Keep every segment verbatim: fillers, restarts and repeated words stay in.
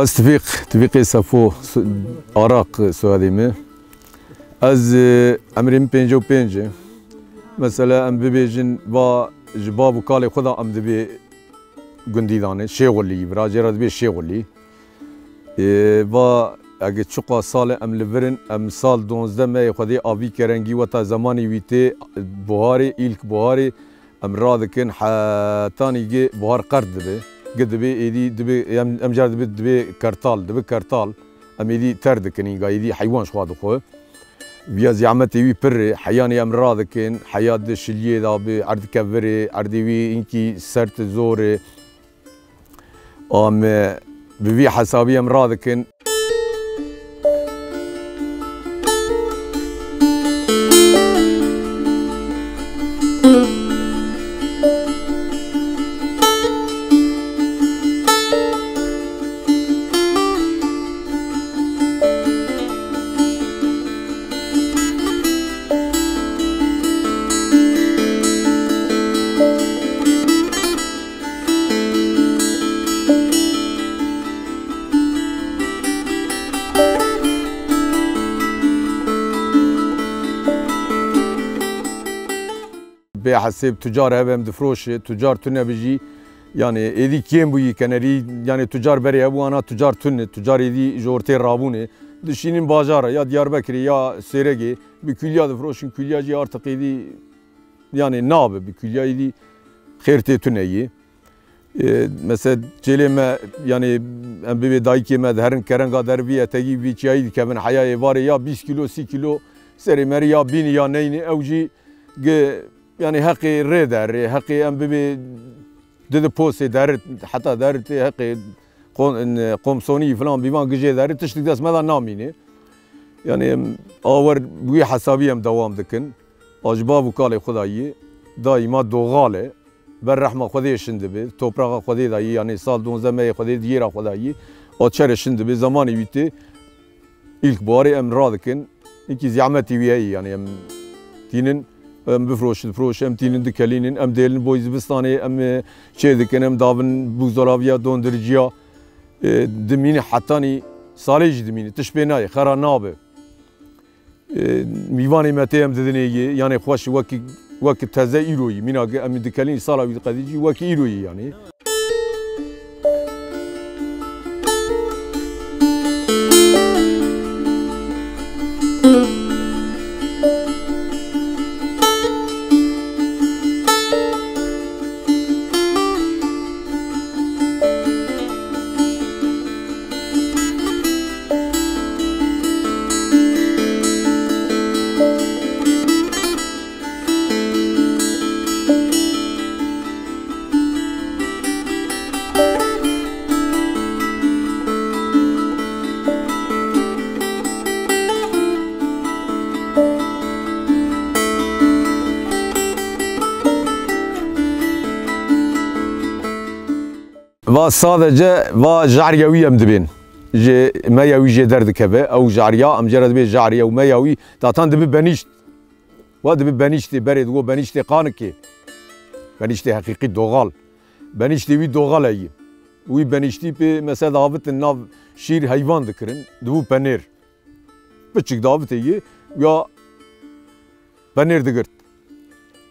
Ez Tifîq, Tifîqê Sefo, Araq soyadê min. Ez, e, emrê min pêncî û pênc e. Mesela em bibêjin, va ji bav û kalê xwe de em dibê gundî dane, Şêxulî, viracê re dibê Şêxulî. E, va ege çiqa sal e em li vir in, em sal duwazdeh mehê xwedê avî kerengî weta zemanî wî tê buharê, îlk buharê, em radikin hetanî gi buhar qert dibe. Gi dibe êdî dibe, em, em car dibe, dibe kertal, dibe kertal. Em êdî ter dikin, înga êdî heywan ji xwe dixwe. Viya zehmetê wî pir e, heyanê em radikin, heya di şiliyê de bi, erd kevirê, erdê wî înkî sert zor e. Am, bi vî hesabî em radikin. Bê hesêb tucar hebe em difroşe, tucar tune bi jî, yani êdî kêm bûyî kenerî, yani tucar berê hebû, ana tucar tune, tucar êdî ji ortê rabûne. Dişînin bajara, ya Diyarbekirê, ya Sêregê, bi kulya difroşin, kulya jî artık êdî, yani nabe, bi kulya êdî xêr tê tune yê. E, mesela çêlê me, yani em bibê dayikê me diherin kerenga der vî etegî vî çiyayî dikevin heya êvarê ya bîst kilo, sî kilo serê merî ya bînî ya neynî ew jî gi, yani heqê rê derê, heqê em bibê didi posê derit, heta deritê heqê qon-, komsonî filan bîvan gijê derit tiştik dest me de namîne. Yani em awer wî hesabî em dewam dikin. A ji bav û kalê xwe de yê, daîma doğal e. Ber rehma Xwedê şin dibe, topraxa Xwedê de yî, yanî sal duwazdeh mehê Xwedê di yêra xwe de yî. A çerê şin dibe, zemanê wî tê, îlk buharê em radikin, hinkî zehmetî wî heye, yanî em tînin, em bifroşin, firoş, em tînin dikelînin, em dêlin boy zivistanê, em, e, çê dikin, em davin buzdolaviya, dondiriciya, e, dimîne hetanî salê jî dimîne, tişt pê nayê, xera nabe. E, mîvanê me tê em didinê yê, yanê xweş wekî, wekî teze îro yî. Mîna ge em dikelîn sala wî diqedî jî wekî îro yî yanê. Va sadece va jariya wî em dibên. Ji meya wî jê derdikeve. Ew jariya, em jê re dibê jariya û meya wî datan dibi benîşt. Wa dibi benîştê berê digo benîştê qanikê. Benîştê heqîqî doğal. Benîştê wî doğal heyî. Wî benîştî pê mesela davitin nav şîr heyvan dikirin. Dibu penêr. Piçik davitê yê ya penêr digirt.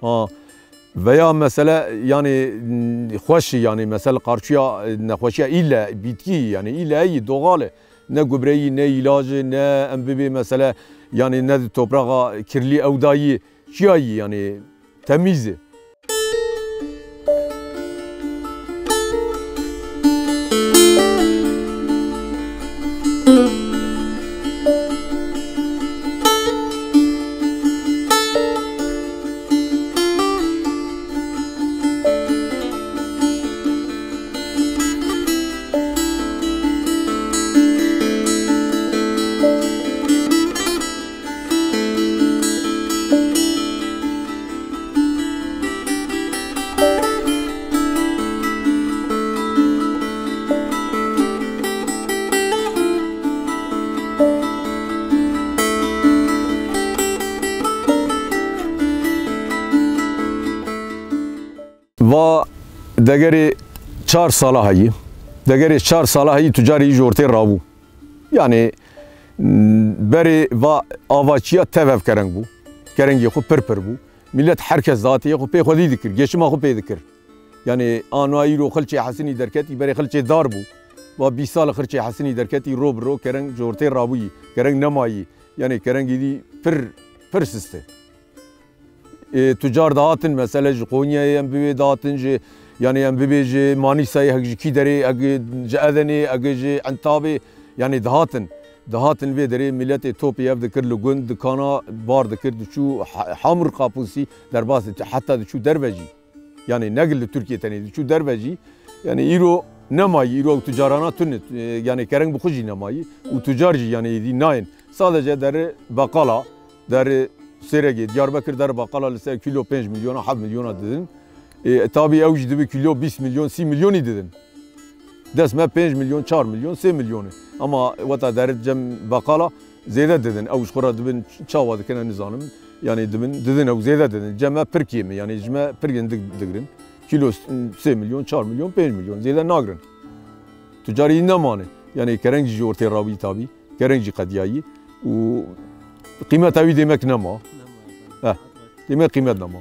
Ha. Veya mesele yani xweşî yani mesela qarçiya nexweşiya île bitkî yani île heyî doğal e. Ne gubreyî, ne îlacî, ne em bibê mesele yani ne di topraxa kirlî ew dayî çiyayî yani temîz e. Va degerê çar sala heyî. Degerê çar sala heyî tucarê yî ji ortê rabû. Yanî, m, berê va avaçiya tev ev kereng bû. Kerengê xwe pir pir bû. Milet her kes dihatê yê xwe pê xwedî dikir, geçima xwe pê dikir. Yanî, ana îro xilçê Hesinî derketî, berê xilçê dar bû. Va bîst sal xilçê Hesinî derketî, ro bi ro kereng ji ortê rabûyî, kereng nemayî. Yanî, kerengî dî pir, pir sist e. Ê, tucar dihatin, mesele ji Qonyayê em bibê dihatin, ji, yanî em bibê ji Manîsayê, hek ji kî derê, hek ji Edenê, hek ji Entabê, yanî dihatin. Dihatin vê derê miletê topê ev dikir li gund, dikana bar dikir, diçû ha-, hamur kapusî derbas diçû, heta diçû derve jî. Yanî ne li Tirkiye tenê diçû derve jî. Yanî îro nemayî, îro ew tucarana tune, e, yanî kereng bi xwe jî nemayî û tucar jî yanî êdî nayên. Sadece derê beqala, derê Sêregê, Diyarbekir derê beqala li ser kîlo pênc milyona, heft milyona didin. E, tabî ew jî dibe kîlo bîst milyon, sî milyonî didin. Dest me pênc milyon, çar milyon, sê milyon e. Ama weta derê cem beqala zêde didin. Ew ji xwe re dibin çawa dikin, ez nizanim. Yanî dibin, didin ew zêde didin. Cem me pir kêm e. Yanî ji me pir hindik digrin. Kîlo sê milyon, çar milyon, pênc milyon. Zêde nagrin. Tucarî nemane. Yanî kereng jî ortê rabî tabî. Kereng jî qediyayî. Û qîmeta wî demek nema. Heh. Demek qîmet nema.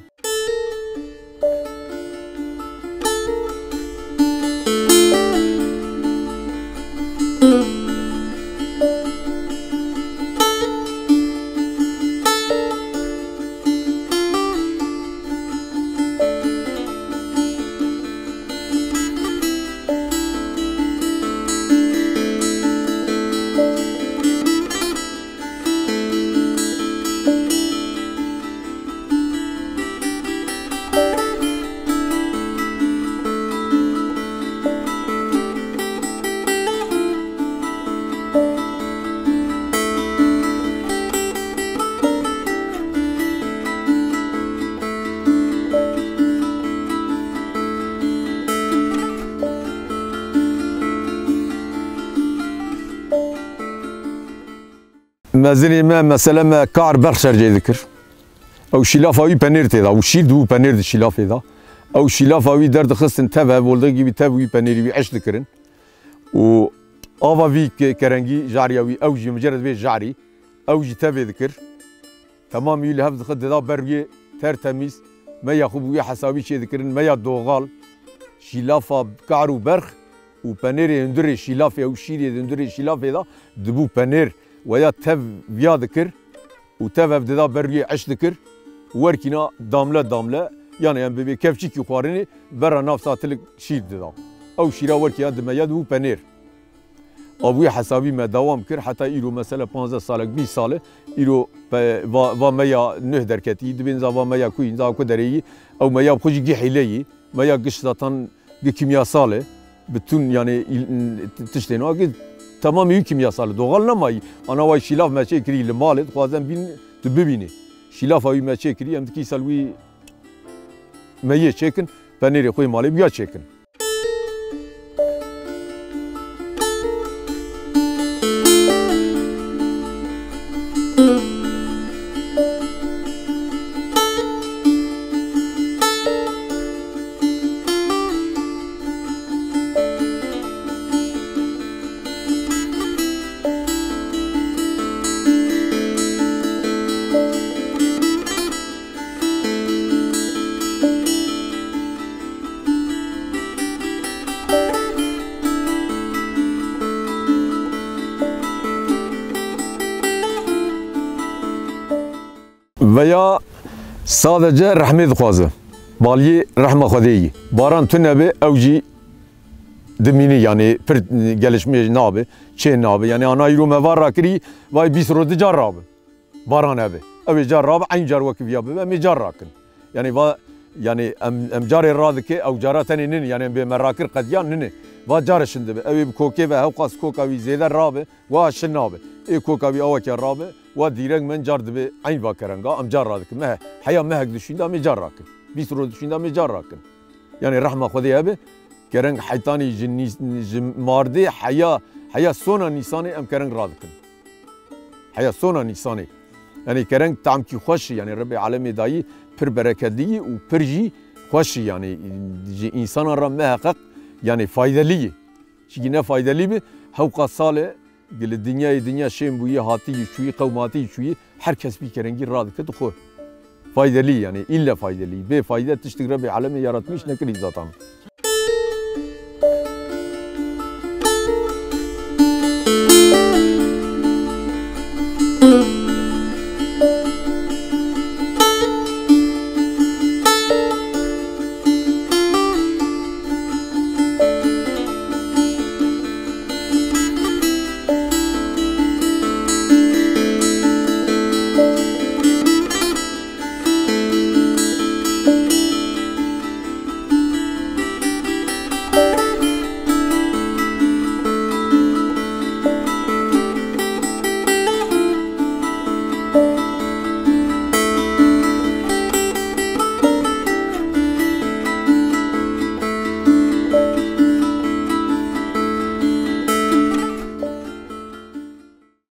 Mezinê me, mesele me kar berx şercê dikir. Ew şîlafa wî penêr tê de, û şîr dibû penêr di şîlafê de. Ew şîlafa wî derdixistin tev, hevoldekî wî tev wî penêrî wî eş dikirin. Û ava vî ke-, kerengî, jariya wî, ew jî micerred vê jarî, ew jî tevê dikir. Temamî wî li hev dixist, dida ber wî tertemîz, meya xwe bi wî hesabî çê dikirin, meya doxal, şîlafa kar û berx û penêrê hundirê şîlafê ew şîrê di hundirê şîlafê de dibû penêr. Weya tev viya dikir û tev ev dida ber wî eş dikir, werkîna damle damle, yanî em bibê kevçikî xwarinê, bera nav satilik şîr dida. Ew şîra werkîna dimeya dibû penêr. A bi wî hesabî me dewam kir, heta îro mesele panzdeh salek, bîst sal e, îro pe-, va, va meya nuh derketî, dibên za va meya ku yî, za ku derê yî, ew meya bi xwe jî gî hîle yî, meya giş zatan gi kîmyasal e, bütün yanî îl-, tiştên wa gi temamî wî kîmyasal e, doğal nemayî. Ana way şîlav me çê kirî li malê, dixwazem bîn tu bibînî. Şîlafa wî me çê kirî, em dikî sel wî me yê çêkin, penêrê xwe yê malê bi ya çêkin. Veya sadece rehmê dixwaze. Baliyê rehma Xwedê yî. Baran tune be, ew jî dimînî, yanî pir gelişmê nabe, çê nabe. Yanî ana îro me va rakirî, vay bîst roj di car rabe. Baran hebe. Ew ê car rabe, eyn car wekî viya bibe, em ê car rakin. Yanî va, yanî em, em carê radike, ew cara tenê nîne, yanî em bê me rakir qediya nîne. Va carê şin dibe. Ew ê bi kokê ve hewqas koka wî zêde rabe, wa şin nabe. Ê koka wî awa ke rabe, wa dîrek me car dibe eyn va kerenga, em car radikin. Me he-, heya mehek dişînda em ê car rakin. Bîst roj dişînda em ê car rakin. Yanî rehma Xwedê hebe, kereng heytanî ji nîs-, ji mardê heya, heya sona Nîsanê em kereng radikin. Heya sona Nîsanê. Yanî kereng tamkî xweş e, yanî Rebbê alemê dayî pir bereketlî ye û pir jî xweş e, yanî ji însanan re miheqeq, yanî faydelî ye. Çikî ne faydelî bi, hewqa sal e, gili dinyayê dinya şên bûyî, hatî çûyî, qewmatî çûyî, her kes bî kerengî radike di xwe. Faydelî, yani îlle faydelî. Bê fayde tiştik Rebê alemê yaratmiş nekirî zaten.